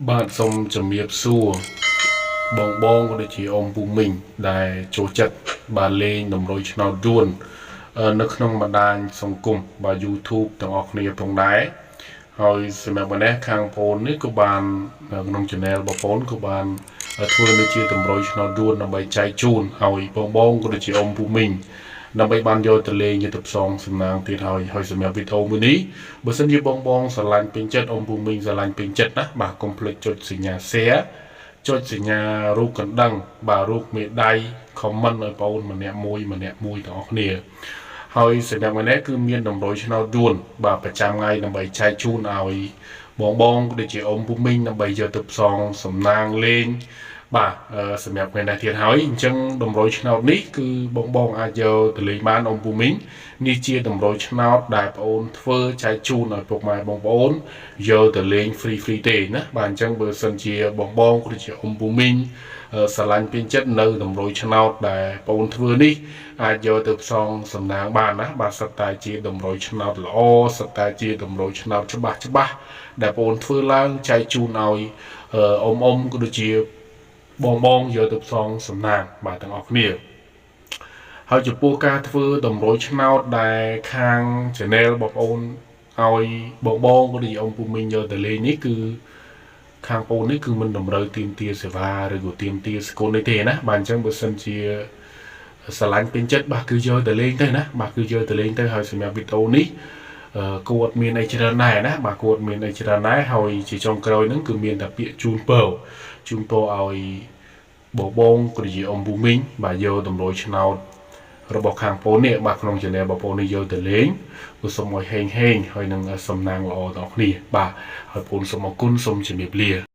បាទសូមជំរាបសួរបងបងក៏ដូចជាអ៊ំពូមីងដែលចូលចិត្តបាទលេងតម្រុយឆ្នោតយួននៅក្នុងបណ្ដាញសង្គមបាទ YouTube ទាំងអស់គ្នាផងដែរហើយសម្រាប់នេះខាងបងនេះក៏បានក្នុង channel របស់បងក៏បានធ្វើនៅជាតម្រុយឆ្នោតយួនដើម្បីចែកជូនឲ្យបងបងក៏ដូចជាអ៊ំពូមីងដើម្បីបានយកទៅលេងយកទៅផ្សងសំណាងទៀតហើយហើយសម្រាប់វីដេអូមួយនេះបើសិនជាបងបងស្រឡាញ់ពេញចិត្តអ៊ំពូមីងស្រឡាញ់ពេញចិត្តណាបាទកុំភ្លេចចុចសញ្ញា share ចុចសញ្ញារូបកណ្ដឹងបាទរូបមេដៃ comment ឲ្យបងម្នាក់មួយម្នាក់មួយទាំងអស់គ្នាហើយសម្រាប់ថ្ងៃនេះគឺមានតម្រុយឆ្នោតយួនបាទប្រចាំថ្ងៃដើម្បីចែកជូនឲ្យបងបងដូចជាអ៊ំពូមីងដើម្បីយកទៅផ្សងសំណាងលេងបាទសម្រាប់ថ្ងៃនេះទៀតហើយអញ្ចឹងតម្រុយឆ្នោតនេះគឺបងបងអាចយកទៅលេងបានអ៊ំពូមីងនេះជាតម្រុយឆ្នោតដែលបងអូនធ្វើចែកជូនឲ្យពុកម៉ែបងប្អូនយកទៅលេង free free ទេណាបាទអញ្ចឹងបើសិនជាបងបងឬជាអ៊ំពូមីងស្រឡាញ់ពេញចិត្តនៅតម្រុយឆ្នោតដែលបងអូនធ្វើនេះអាចយកទៅផ្សងសំណាងបានណាបាទសុទ្ធតែជាតម្រុយឆ្នោតល្អសុទ្ធតែជាតម្រុយឆ្នោតច្បាស់ច្បាស់ដែលបងអូនធ្វើឡើងចែកជូនឲ្យអ៊ំអ៊ំក៏ដូចជាបងបងយកទៅផ្សងសំណាងបាទទាំងអស់គ្នាហើយចំពោះការធ្វើតម្រុយឆ្នោតដែលខាង channel បងប្អូនឲ្យបងបងក៏ដូចជាអ៊ំពូមីងយកទៅលេងនេះគឺខាងបងនេះគឺមិនតម្រូវទាមទារសេវាឬក៏ទាមទារសគុណនេះទេណាបាទអញ្ចឹងបើសិនជាស្រឡាញ់ពេញចិត្តបាទគឺយកទៅលេងទៅណាបាទគឺយកទៅលេងទៅហើយសម្រាប់វីដេអូនេះគួតមានអីច្រើនដែរណាបាទគួតមានអីច្រើនដែរហើយជាចុងក្រោយហ្នឹងគឺមានតែពាក្យជូនពរជូនពរឲ្យបងបងក៏ដូចជាអ៊ំពូមីងបាទយកតម្រុយឆ្នោតរបស់ខាងពូនេះបាទក្នុង channel របស់ពូនេះយកទៅលេងគឺសូមឲ្យហេងហេងហើយនឹងសំណាងល្អដល់គ្នាបាទហើយពូសូមអរគុណសូមជម្រាបលា។